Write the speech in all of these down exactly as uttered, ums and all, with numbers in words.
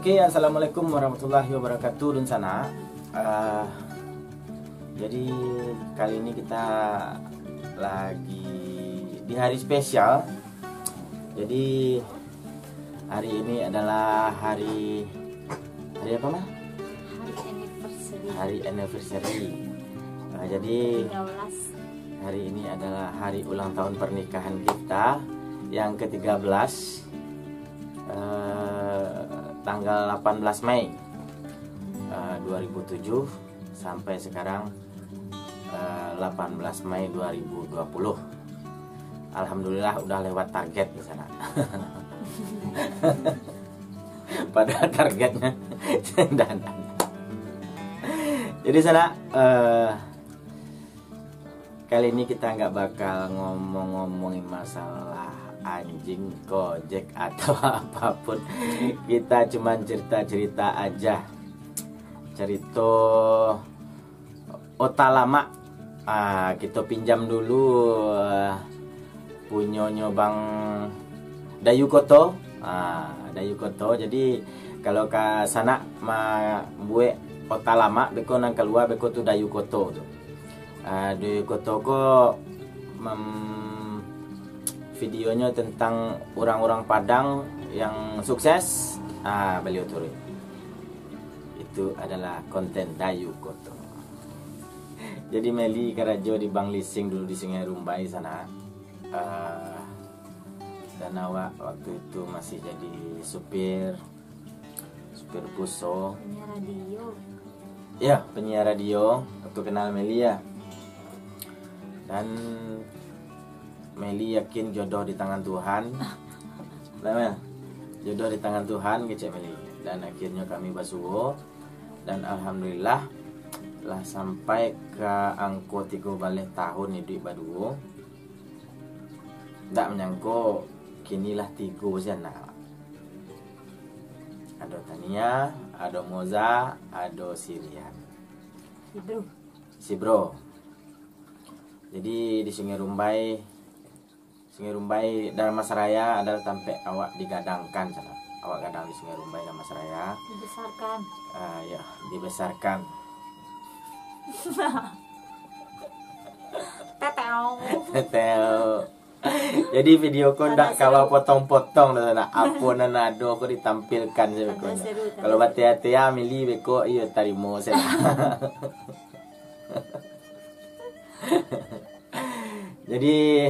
Oke, assalamualaikum warahmatullahi wabarakatuh, dunsanak. Eh, jadi kali ini kita lagi di hari spesial. Jadi hari ini adalah hari, hari apa, Mah? Hari anniversary. Hari anniversary. Eh, jadi tiga belas. Hari ini adalah hari ulang tahun pernikahan kita yang ketiga belas, eh, tanggal delapan belas Mei, eh, dua ribu tujuh sampai sekarang, eh, delapan belas Mei dua ribu dua puluh. Alhamdulillah udah lewat target di sana. Padahal targetnya. Jadi sana, eh, kali ini kita nggak bakal ngomong-ngomongin masalah anjing, gojek, atau apapun. Kita cuman cerita-cerita aja. Cerita ota lama. Ah, kita pinjam dulu, ah, punyonyo Bang Dayu Koto. Ah, Dayu Koto. Jadi, kalau ka sanak mambuek ota lama, beko nan kalua, beko tu Dayu Koto tu. Ah, Dayu Koto ko, mem-, videonyo tentang urang-urang Padang yang sukses. Ah, baliau turun. Itu adalah konten Dayu Koto. Jadi, Meli karajo di Bank Lising dulu di Sungai Rumbai sana. Ah, dan awak waktu itu masih jadi supir, supir buso. Penyiar radio. Ya, penyiar radio. Waktu kenal Meli ya. Dan Meli yakin jodoh di tangan Tuhan. Nah, Mel, jodoh di tangan Tuhan, kecek Meli. Dan akhirnyo kami basuo. Dan alhamdulillah, lah sampai ka angko tigo baleh tahun iduik baduo. Ndak manyangko, kini lah tigo se anak. Ado Tania, ado Moza, ado si Rian. Si Bro. Si Bro. Jadi, di Sungai Rumbai, Sungai Rumbai, Dharmasraya adalah tampek awak digadangkan sana. Awak gadang di Sungai Rumbai, Dharmasraya. Dibesarkan. Ah, ya, dibesarkan. Teteo. Teteo. Jadi, video ko ndak kawa potong-potong doh, nak. Apo nan ado ko ditampilkan se beko. Kalau batea-tea, Mili beko, iyo, tarimo se. Jadi,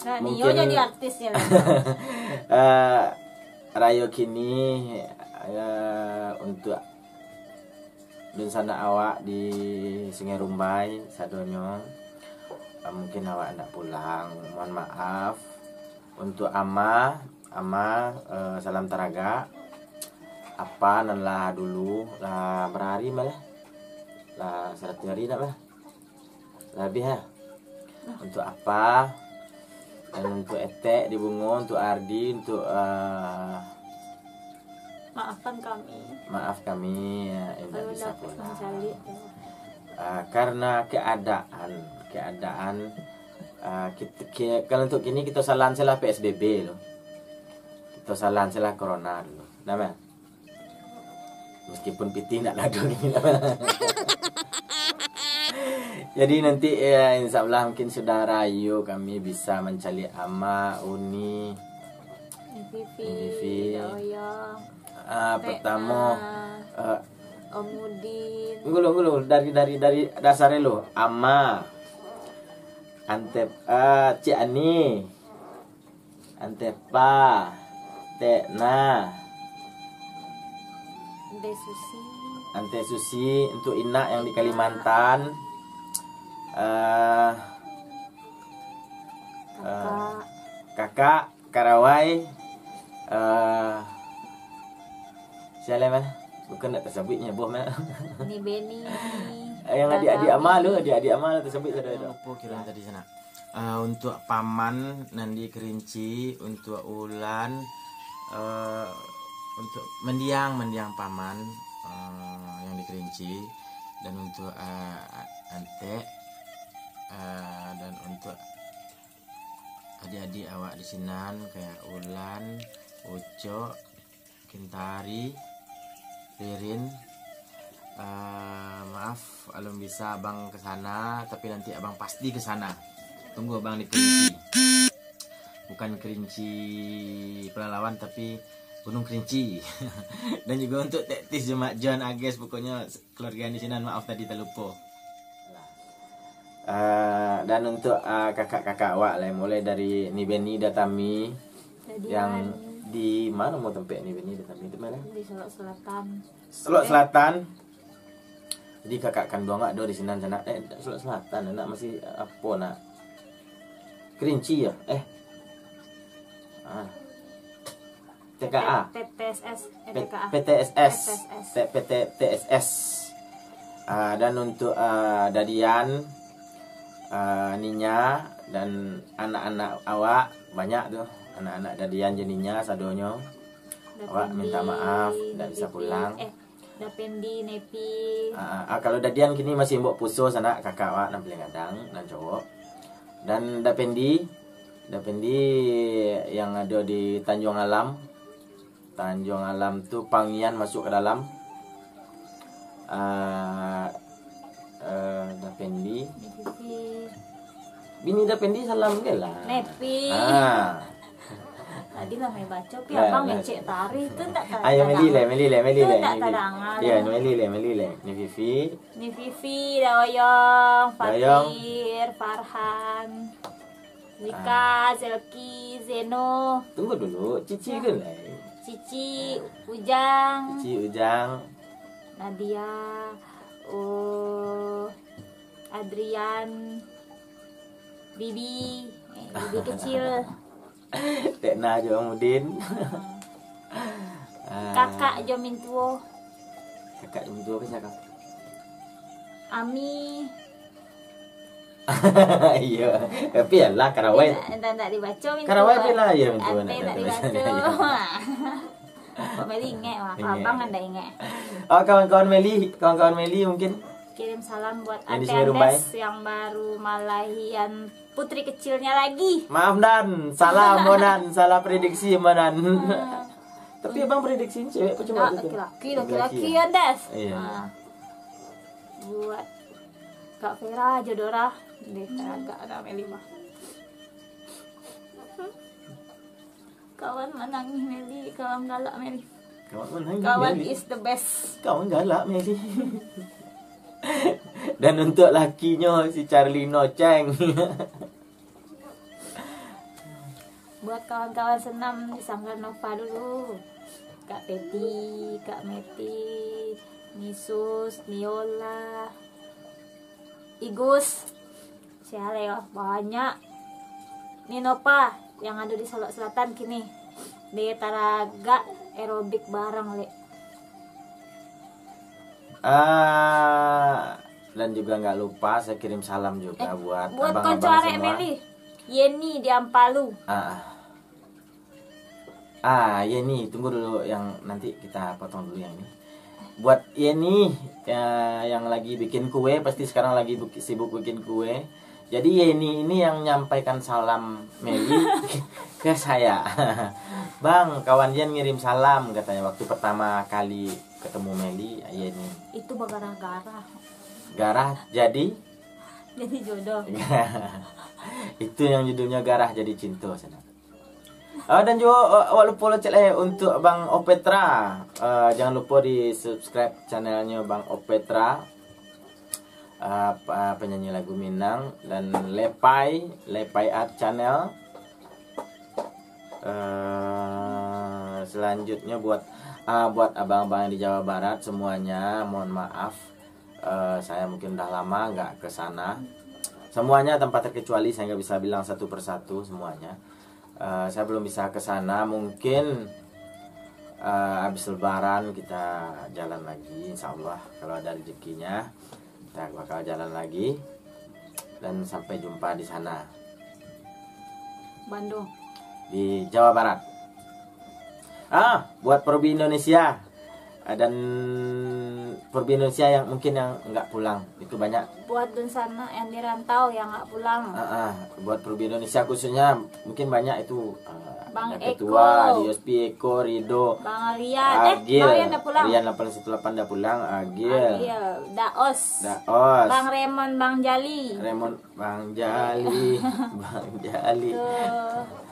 nah, Nio mungkin jadi artis ya. Eh, rayo kini, eh, untuk dunsanak awak di Sungai Rumbai sadonyo, eh, mungkin awak ndak pulang, mohon maaf. Untuk ama, ama, eh, salam taragak. Apa nan lah dulu, lah bara ari mah lah? Lah saratuih ari ndak lah? Labiah, ha? Untuk apa? Dan untuk Etek di Bungo, untuk Ardi, untuk, eh, maafkan kami. Maaf kami, ya, indak bisa pulang. Eh, karena keadaan, keadaan, eh, kit-, ki-, kalau untuk kini kito salahan se lah P S B B lo. Kito salahan se lah corona dulu. Nah, Mel? Meskipun pitih ndak ado gini. Jadi nanti, ya, insya Allah mungkin sudah rayo kami bisa mancaliak Ama, Uni, Vivi, Vivi. Ah, pertamo, ah, Om Udin. Tunggu lu, tunggu lu. Dari, dari, dari dasar lu. Ama. Antep, ah, Cik Ani. Antepa, Tekna, Ante Susi. Ante Susi, untuk Inak yang di Kalimantan. Eh, eh, Kakak. Kakak, Karawai, eh, sia lai mah? Bukan ndak tasabuiknyo, boh mah. Ni Beni. Eh, yang adik-adik Ama lu, adik-adik Ama lu tasabuik sudah tu. Apo kirim tadi sana? Ah, untuk paman nan di Kerinci, untuk Ulan, eh, untuk mendiang, mendiang paman, eh, yang di Kerinci, dan untuk, eh, antek, eh, dan untuk adik-adik awak di sinan, kayak Ulan, Ucok, Intari, Ririn, eh, maaf, alun bisa abang ke sana, tapi nanti abang pasti ke sana. Tunggu abang di Kerinci. Bukan Kerinci Pelalawan, tapi Gunung Kerinci. Dan juga untuk Tek Tis jo Mak Jon, Ages, pokoknya keluarga di sinan, maaf tadi talupo. Eh, dan untuk, eh, kakak-kakak awak lah, mulai dari Ni Beni Datami, Dadian. Yang di mana mau tempat Ni Beni Datami itu mana? Di Solok Selatan. Solok Selatan. Jadi kakak kanduang awak do di sinan sanak. Eh, Solok Selatan, nak masih apo nak? Kerinci ya? Eh. Ah. T K A. P T S S, eh, P-, T K A. P T S S. P T S S. T-, P T, T S S. Ah, dan untuk, ah, Dadian, ah, Ninya, dan anak-anak awak, banyak tu. Anak-anak Dadian jo Ninya, sadonyo. Awak minta maaf, ndak bisa pulang. Eh, Dapendi, Nepi. Ah, ah, kalau Dadian kini masih imbok puso sanak, kakak awak nan paling gadang, nan cowok. Dan Dapendi, Dapendi yang ado di Tanjuang Alam. Tanjuang Alam tu Pangian masuk ka dalam. Ah, eh, Dapendi. Nepi. Bini Dapendi salam ke lah. Nepi. Ah. Tadi lah main baco, pi abang ngecek tari tu ndak tadanga. Ayo, Meli leh, Meli leh, Meli leh. Tu ndak tadanga. Iya, Meli leh, Meli leh. Ni Vivi. Ni Vivi, Daoyong, Daoyong. Fatir, Farhan, Zika, Zelki, Zeno. Tunggu dulu, Cici dulu lah. Cici, Ujang. Cici, Ujang. Nadia, oh, Adrian, Bibi, eh, Bibi kecil. Tekna jo Bang Udin. Ah. Kakak jo mintuo. Kakak jo mintuo apa siapa? Ami. Iya. Tapi alah karawai. Ndak, ndak dibaco mintuo. Karawai pun lah, iya, mintuo. Ante ndak dibaco. Kok Meli ingat, wah, abang kan ndak ingat. Oh, kawan-kawan Meli, kawan-kawan Meli mungkin kirim salam buat Ante Andes yang baru malahian putri kecilnya lagi. Maaf, Dan. Salah, Monan. Salah prediksi, Monan. Tapi abang prediksi cewek apa cowok? Laki-laki, laki-laki, Andes. Iya. Ah. Buat Kak Vera, Jodora. Deh, agak ada Meli mah. Kawan manangih Meli, kawan galak Meli. Kawan manangih Meli. Kawan is the best. Kawan galak Meli. Dan untuk lakinyo si Charlino Cheng. Buat kawan-kawan senam di Sanggar Nova dulu. Kak Teti, Kak Meti, Nisus, Niola, Igus. Siapa yo? Banyak. Ni Nova yang ada di Solok Selatan kini. Dia taragak aerobik bareng, Lek. Ah, dan juga nggak lupa saya kirim salam juga buat abang-abang semua. Buat konco arek Meli. Yeni di Ampalu. Ah. Ah, Yeni, tunggu dulu yang nanti kita potong dulu yang ini. Buat Yeni, ya, yang lagi bikin kue, pasti sekarang lagi buk-, sibuk bikin kue. Jadi Yeni ini yang menyampaikan salam Meli ke saya. "Bang, kawan Dian ngirim salam," katanya, waktu pertama kali ketemu Meli, Yeni. Itu bagara-gara. Garah jadi? Jadi jodoh. Itu yang judulnya garah jadi cinta, sana. Ah, dan juga, ah, awak lupa lo cek lah, eh, untuk Bang Opetra. Ah, jangan lupa di subscribe channelnya Bang Opetra. Ah, pa-, penyanyi lagu Minang dan Lepai, Lepai Art Channel. Eh, selanjutnya buat, ah, buat abang-abang yang di Jawa Barat semuanya, mohon maaf, eh, saya mungkin udah lama nggak ke sana. Semuanya tanpa terkecuali, saya nggak bisa bilang satu persatu semuanya. Eh, saya belum bisa ke sana, mungkin, eh, habis Lebaran kita jalan lagi, insya Allah, kalau ada rezekinya. Kita bakal jalan lagi. Dan sampai jumpa di sana. Bandung. Di Jawa Barat. Ah, buat Probi Indonesia. Dan Perbi Indonesia yang mungkin yang nggak pulang, itu banyak. Buat dunsanak yang di rantau yang nggak pulang. Ah, ah, buat Perbi Indonesia khususnya, mungkin banyak itu, ah, Bang ada Eko. Ketua, Diospi Eko, Rido, Bang Rian, eh, Agil, Bang Rian dah pulang. Rian delapan satu delapan dah pulang, Agil. Agil, Daos. Daos. Bang Raymond, Bang Jali. Raymond, Bang Jali, Bang Jali. Tuh.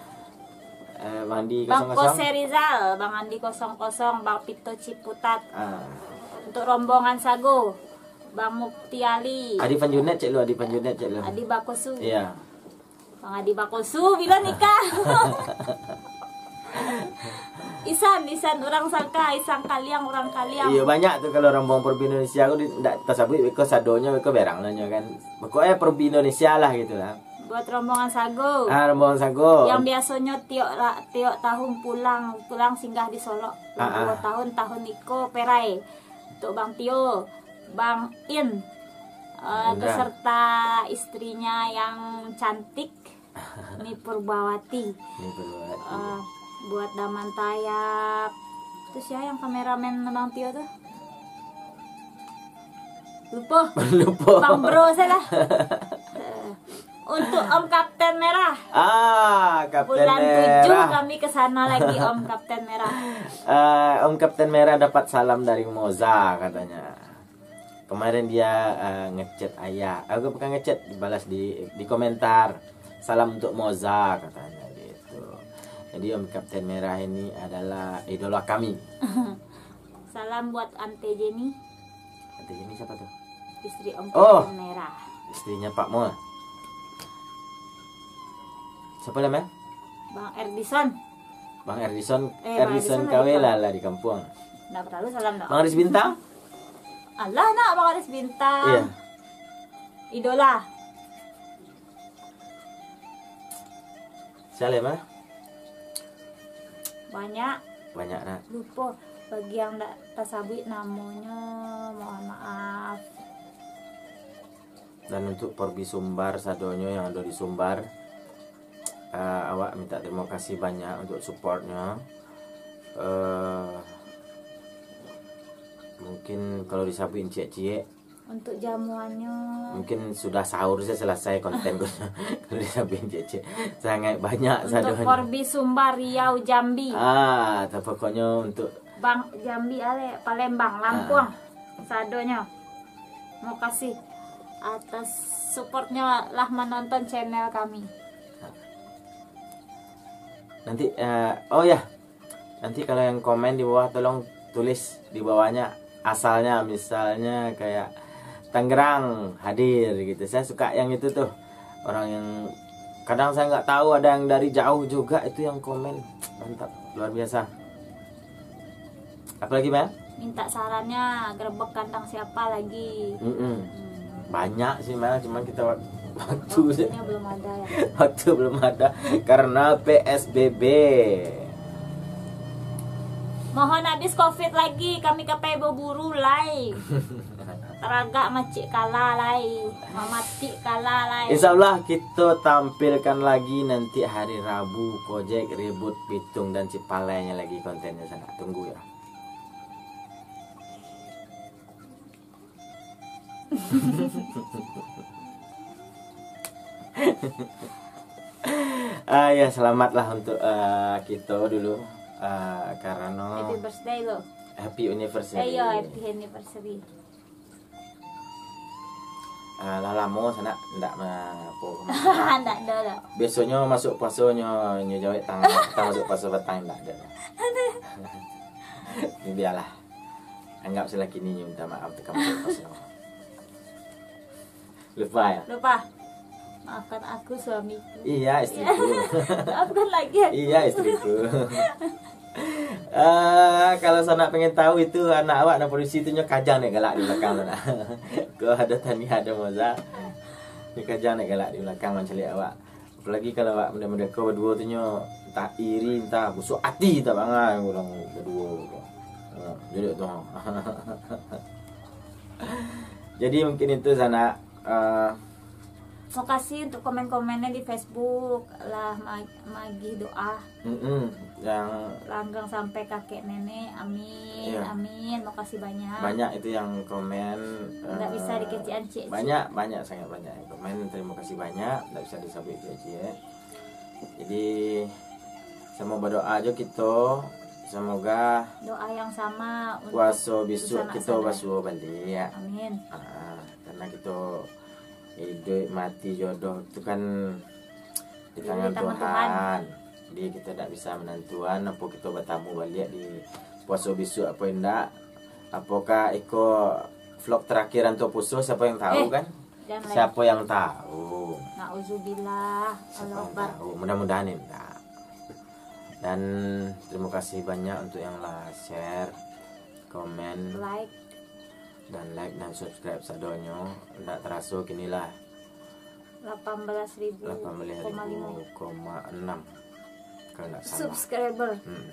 Eh, Bang Andi Bang kosong kosong. Kose Rizal, Bang Andi kosong kosong, Bang Pito Ciputat. Ah. Untuk rombongan Sago, Bang Mukti Ali. Adi Panjunet cek lu, Adi Panjunet cek lu. Adi Bakosu. Iya. Bang Adi Bakosu, bila nikah? Isan, Isan, urang sangka, Isan Kaliang, urang Kaliang. Iya, banyak tu kalau rombongan Perbi Indonesia, aku di, ndak tasabuik, beko sadonyo, beko berang lah nyo kan. Pokoknya Perbi Indonesia lah gitu lah. Buat rombongan Sago. Ah, rombongan Sago. Yang biasonyo tiok ra-, tiok tahun pulang, pulang singgah di Solok. Ah, ah. Dua tahun, tahun iko Perai. Untuk Bang Tio, Bang In, eh, Indra. Beserta istrinya yang cantik, Ni Purbawati. Ni Purbawati. Eh, buat Daman Tayap. Terus ya yang kameramen Bang Tio tuh? Lupa. Lupa. Bang Bro salah. Eh, untuk Om Kapten Merah. Ah, Kapten Bulan Merah. Tujuh kami ke sana lagi, Om Kapten Merah. Eh, Om Kapten Merah dapat salam dari Moza katanya. Kemarin dia, eh, ngechat ayah. Eh, bukan ngechat, dibalas di, di komentar. "Salam untuk Moza," katanya gitu. Jadi Om Kapten Merah ini adalah idola kami. Salam buat Ante Jenny. Ante Jenny siapa tuh? Istri Om Oh. Kapten Merah. Istrinya Pak Mul. Siapa namanya? Bang Erdison. Bang Erdison, Eh, Bang Erdison Erdison K W lagi lah, lah di kampuang. Ndak perlu salam dah. Bang Aris Bintang? Alah nak Bang Aris Bintang. Iya. Idola. Siapa mah? Banyak. Banyak nak. Lupa. Bagi yang ndak tasabuik namonyo, mohon maaf. Dan untuk Porbi Sumbar, sadonyo yang ado di Sumbar, eh, awak minta terima kasih banyak untuk supportnyo. Eh, mungkin kalau disabuik ciek-ciek, Untuk jamuannyo. Mungkin sudah sahur saja selesai konten ko. Kalau disabuik ciek-ciek, sangat banyak sadonyo. Untuk Porbi Sumbar, Riau, Jambi. Ah, pokoknyo untuk Bang Jambi ale, Palembang, Lampuang, sadonyo. Makasih atas supportnyo lah menonton channel kami. Nanti, eh, oh ya, nanti kalau yang komen di bawah tolong tulis di bawahnya asalnya, misalnya kayak Tangerang hadir gitu. Saya suka yang itu tuh. Orang yang kadang saya nggak tahu, ada yang dari jauh juga itu yang komen. Mantap, luar biasa. Apa lagi, Mel? Minta sarannya gerebek kandang siapa lagi? Mm-mm. Hmm. Banyak sih, Mel, cuman kita wak-, waktu Waktunya belum ada ya. Waktu belum ada karena P S B B. Mohon habis covid lagi, kami kapai berburu lai. Taragak macik kalah lai, mamatik kalah lai. Insya Allah kita tampilkan lagi nanti hari Rabu, Kojek Ribut Pitung dan Cipalainya lagi kontennya sana. Tunggu ya. Ah ya, selamatlah untuk, eh, kita dulu, eh, karena Happy birthday lo. Happy anniversary. Eh, iya, happy anniversary. Ah, lah lamo sanak ndak ma-, apo. Ndak ado lah. Biasonyo masuk puaso nyo, nyo jawek tang, tang masuk puaso patang ndak ado. Ni bialah. Anggap salah kini nyo minta maaf tu kamu puaso. Lupa ya? Lupa. Maafkan aku, suamiku. Iya, istriku. Maafkan lagi aku. Iya, istriku. Ah, kalau sanak pengen tahu itu anak awak nan polisi tu nyo kajang dek galak di belakang tu nak. Ko ado Tani, ado Moza. Nyo kajang dek galak di belakang mancaliak awak. Apalagi kalau awak muda-muda ko baduo tu nyo entah iri, entah busuk ati, entah bangai urang baduo tu. Ha, jadi tu. Jadi mungkin itu sanak, ah, Makasih untuk komen-komennya di Facebook, lah ma-, magih doa. Mm-mm. Yang langgang sampai kakek nenek, amin, iya, amin. Makasih banyak. Banyak itu yang komen. Nggak bisa eh, dikecek-kecek. Banyak, banyak, sangat banyak yang komen. Terima kasih banyak, nggak bisa disebut kecek. Jadi, sama berdoa aja kita, semoga doa yang sama untuk puasa besok kita basuo balik. Amin. Ah, karena kita hidup mati jodoh tu kan di tangan Tuhan. Jadi kita ndak bisa menentuan apa kita bertamu balik di puasa besok apa indak. Apakah iko vlog terakhir Anto Puso, siapa yang tahu kan? Siapa yang tahu? Nauzubillah. Siapa yang tahu? Mudah-mudahan indak. Dan terima kasih banyak untuk yang lah share, komen, like, dan like dan subscribe sadonyo. Ndak teraso kini lah delapan belas ribu koma enam, kalau ndak salah, subscriber. Hmm.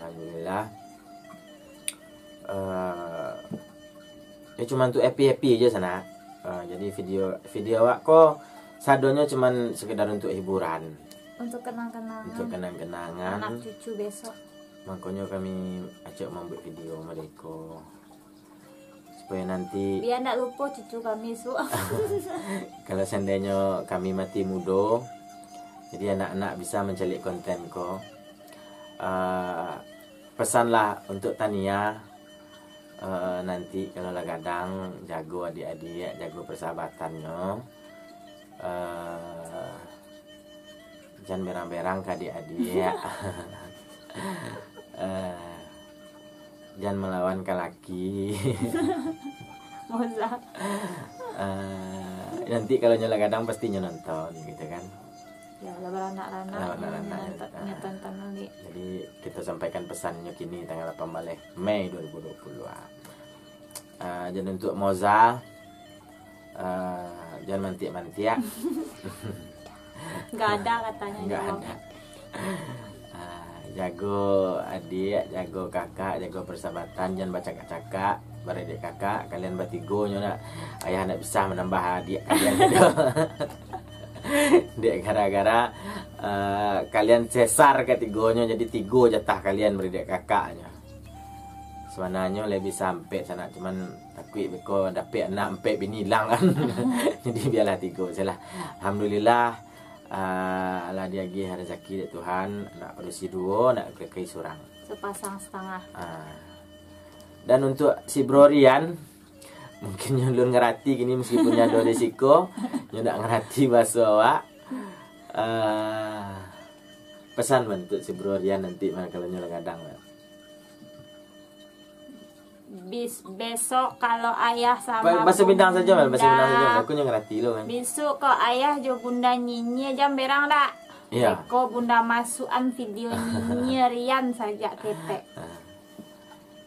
Alhamdulillah. Eh, ya cuma untuk happy-happy aja sana. Eh, jadi video video awak ko sadonyo cuman sekedar untuk hiburan. Untuk kenang-kenangan. Untuk kenang-kenangan. Anak cucu besok. Makanya kami acok membuat video mereka. Supaya nanti biar ndak lupa cucu kami su. Kalau seandainya kami mati mudo, jadi anak-anak bisa mencari konten ko. Eh, pesanlah untuk Tania, eh, nanti kalau lah gadang, jago adik-adik, jago persahabatannyo. Eh, jan berang-berang ka adik-adik. Eh, jan melawan ka laki. Moza. Eh, nanti kalau nyo lah gadang pasti nyo nonton gitu kan. Ya, lah baranak-ranak. Lah baranak-ranak, nyo nonton, ah, nyo tonton nanti. Jadi kita sampaikan pesannyo kini tanggal delapan belas Mei dua ribu dua puluh. Ah. Ah, jadi untuk Moza, ah, jangan mantiak-mantiak. Nggak ada katanya. Nggak ada. Ah, jago adik, jago kakak, jago persahabatan, jangan bacakak-cakak. Baradik kakak, kalian batigo nyo nak. Ayah ndak bisa menambah adik kalian gitu. Dek gara-gara, eh, kalian sesar katigonyo, jadi tigo jatah kalian baradik kakaknyo. Sabananyo lebih sampek sanak, cuman takuik beko dapek anak ampek bini ilang kan. Jadi bialah tigo salah. Alhamdulillah, eh, lah diagih rezeki dek Tuhan, anak padusi duo, anak laki surang. Sepasang setengah. Ah. Dan untuk si Bro Rian, mungkin nyo alun ngarati kini, meskipun nyo ado di siko, nyo ndak ngarati bahaso awak. Eh, pesan man untuk si Bro Rian nanti man kalau nyo lah gadang, man. Bis-, besok kalau ayah sama ba-, bahasa Minang saja, man. Bahasa Minang saja, man. Aku nyo ngarati lo, man. Besok kok ayah jo bunda nyinyia jam berang dak? Iya. Beko bunda masukan video nyinyia Rian sajak ketek. Ah.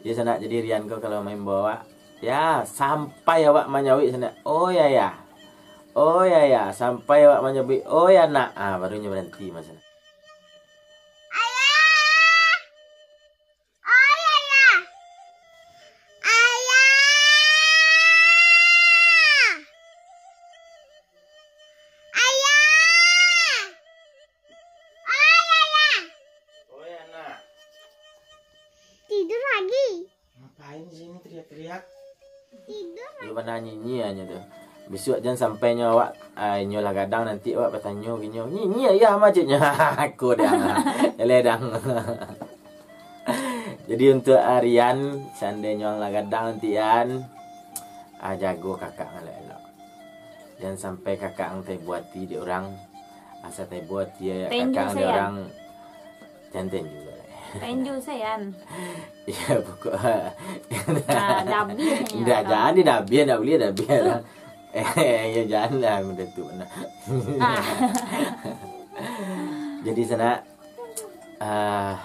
Ya, sanak, jadi Rian ko kalau main bawak, ya, sampai awak manyawik sanak, "Oh, ya, ya. Oh, ya, ya." Sampai awak manyawik, "Oh, ya, nak." Ah, baru nyo berhenti, mas, sanak. Ayah! Oh, ya, ya. Ayah! Ayah! Oh, ya, ya. Oh, ya, nak. Tidur lagi. Ngapain di sini teriak-teriak? Tidur. Iyo, bana nyinyia nyo tu. Bisuak jan sampai nyo awak, ah, inyo lah gadang, nanti awak batanyo ka inyo, "Nyinyia ayah mah," ceknyo. Aku dang. Eleh dang. Jadi untuk Rian, seandainyo ang lah gadang nanti, Yan, ah, jago kakak ang elok-elok. Jan sampai kakak ang taibo ati dek urang. Asa taibo ati kakak ang dek urang. Jan tenju, Yan. Tenju se, Yan. Iyo, pokok. Nah, dabiah nyo. Ndak, jan di dabiah, ndak buliah dabiah lah. Eh, iyo, jan lah, udah tu, nah. Ah. Jadi, sanak, ah,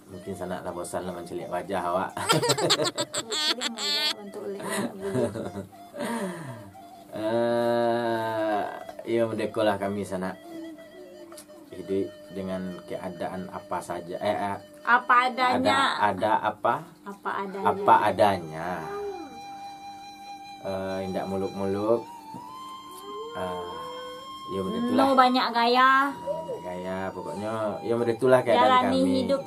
mungkin sanak lah bosan lah mancaliak wajah awak. Mungkin mudah untuk lihat dulu. Eh, iyo, merdekalah kami sanak. Hidup dengan keadaan apa saja. Eh, eh, apa adanya. Ada, ada apa? Apa adanya. Apa adanya. Eh, indak muluk-muluk. Ah, ya, begitu lah. No banyak gaya. Banyak gaya, pokoknya ya, begitu lah keadaan kami. Jalani hidup.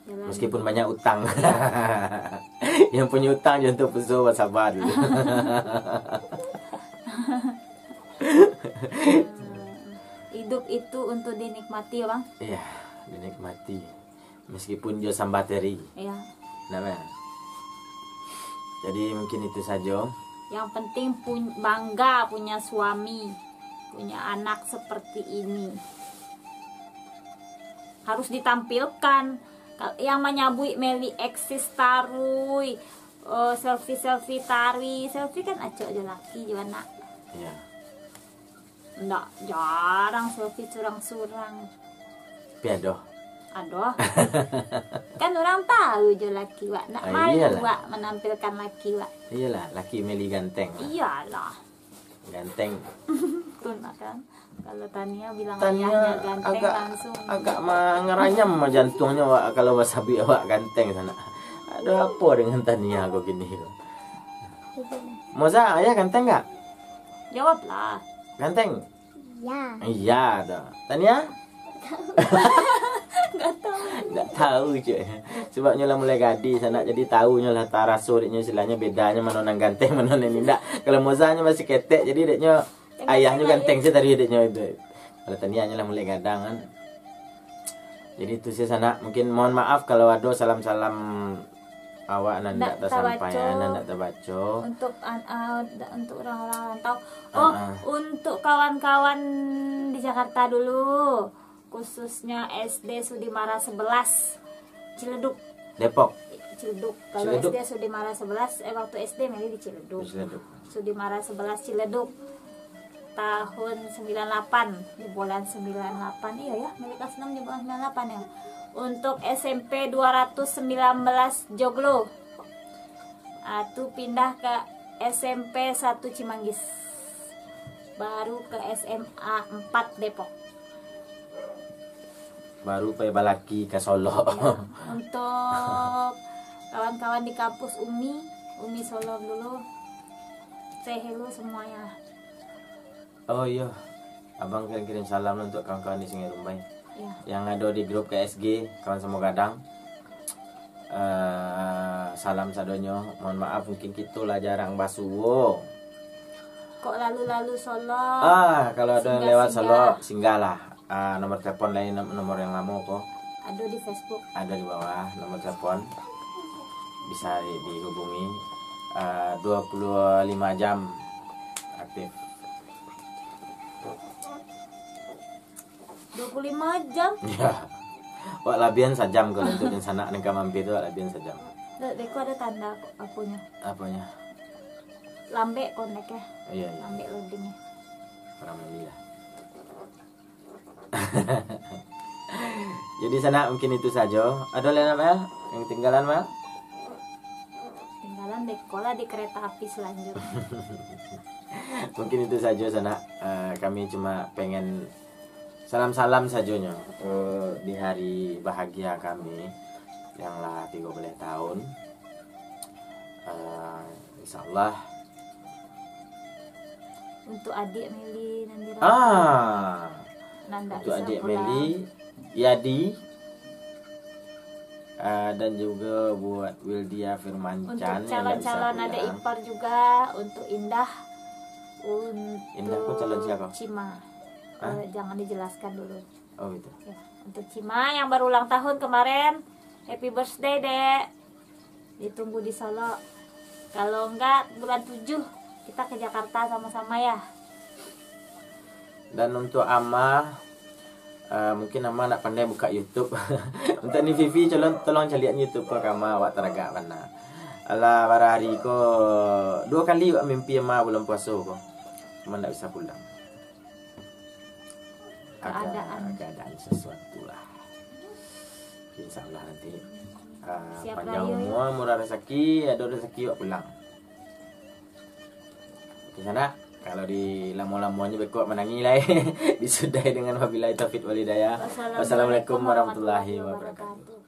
Jalani. Meskipun banyak utang. Yang punya utang jangan terpaksa, sabar dulu. Hidup itu untuk dinikmati, ya, Bang? Iya, dinikmati. Meskipun jo sambah teri. Iya. Nah, Bang. Jadi mungkin itu sajo. Yang penting pun-, bangga punya suami, punya anak seperti ini. Harus ditampilkan. Kal-, yang manyabuik Meli eksis taruih, eh, selfie-selfie taruih. Selfie kan acok jo laki jo anak. Iya. Ndak, jarang selfie surang-surang. Tapi ado. Ado. Kan urang tahu jo laki wak, ndak malu wak manampilkan laki wak. Ah, iyalah. Iyalah, laki Meli ganteng lah. Iyalah. Ganteng. Tu nak kan. Kalau Tania bilang ayahnya ganteng, agak, langsung agak mangaranyam jantuangnyo wak, kalau basabuik awak ganteng sanak. Ado apo dengan Tania ko kini ko? Moza, ayah ganteng gak? Jawablah. Ganteng? Iya. Iya tu. Tania? Nggak tahu. Nggak tahu, cek. Sebabnyo lah mulai gadih sanak, jadi tahunyo lah taraso deknyo, istilahnyo bedanyo mano nan ganteng, mano nan indak. Kalau Moza nyo masih ketek, jadi deknyo, ayahnyo ganteng se tadi deknyo itu. Kalau Tania nyo lah mulai gadang kan. Jadi itu se sanak, mungkin mohon maaf kalau ado salam-salam awak nan ndak tasampaian, nan ndak tabaco. Untuk an-, ah, da-, untuk orang-orang rantau. Oh, untuk kawan-kawan di Jakarta dulu, khususnya S D Sudimara sebelas, Ciledug. Depok. Ciledug. Kalau Ciledug. S D Sudimara sebelas, eh, waktu S D Meli di Ciledug. Di Ciledug. Sudimara sebelas Ciledug. Tahun sembilan lapan, di bulan sembilan lapan, iya ya, Meli kelas enam di bulan sembilan lapan ya. Untuk S M P dua ratus sembilan belas Joglo. Ah, tu pindah ke S M P satu Cimanggis. Baru ke S M A empat Depok. Baru pai balaki ka Solok. Iya. Untuk kawan-kawan di kampus Umi, Umi Solok dulu. Say hello semuanya. Oh iyo, abang kirim-kirim salam lah untuk kawan-kawan di Sungai Rumbai. Iya. Yang ado di grup K S G, kawan samo gadang. Eh, salam sadonyo. Mohon maaf, mungkin kito lah jarang basuo. Kok lalu-lalu Solok? Ah, kalau ado yang lewat Solok, singgahlah. Ah, nomor telepon lain, nom-, nomor yang lamo ko. Ado di Facebook. Ado di bawah, nomor telepon. Bisa di-, dihubungi. Ah, dua puluh lima jam aktif. Dua puluh lima jam? Ya. Wak labian sajam kalau untuk dunsanak nan ka mampir tu, wak labian sajam. Dek, dek ko ado tanda ko-, aponyo? Aponyo? Lambek konek ya? Iya, iya. Lambek loading ya? Kurang lebih lah. Jadi sanak, mungkin itu sajo. Ado lai, Mel? Yang ketinggalan, Mel? Ketinggalan dek ko lah di kereta api selanjutnya. Mungkin itu sajo sanak. Eh, kami cuma pengen salam-salam sajonyo, eh, di hari bahagia kami yang lah tigo baleh tahun. Eh, insyaallah. Untuk adik Meli nan dirantau. Ah. Nan ndak bisa pulang. Untuk adik Meli, Yadi, ah, dan juga buat Wildia Firmancan yang ndak bisa pulang. Untuk calon-calon adik ipar juga, untuk Indah, untuk Cima. Indah ko calon siapa? Hah? Eh, jangan dijelaskan dulu. Oh, gitu. Ya, untuk Cima yang baru ulang tahun kemarin, happy birthday, Dek. Ditunggu di Solok. Kalau enggak, bulan tujuh kita ke Jakarta sama-sama ya. Dan untuk Ama, eh, mungkin Ama ndak pandai buka YouTube. Untuk Ni Vivi, tolong, tolong caliak YouTube ko ka Ama, awak taragak bana. Alah, bara hari ko duo kali wak mimpi Ama bulan puaso ko. Cuma ndak bisa pulang. Ada keadaan. Keadaan sesuatu lah. Insya Allah nanti, ah, panjang umur, murah rezeki, ado rezeki wak pulang. Oke, sanak, kalau dilamo-lamonyo beko wak manangih lai. Disudahi dengan wabillahi taufiq wal hidayah. Wassalamualaikum warahmatullahi wabarakatuh.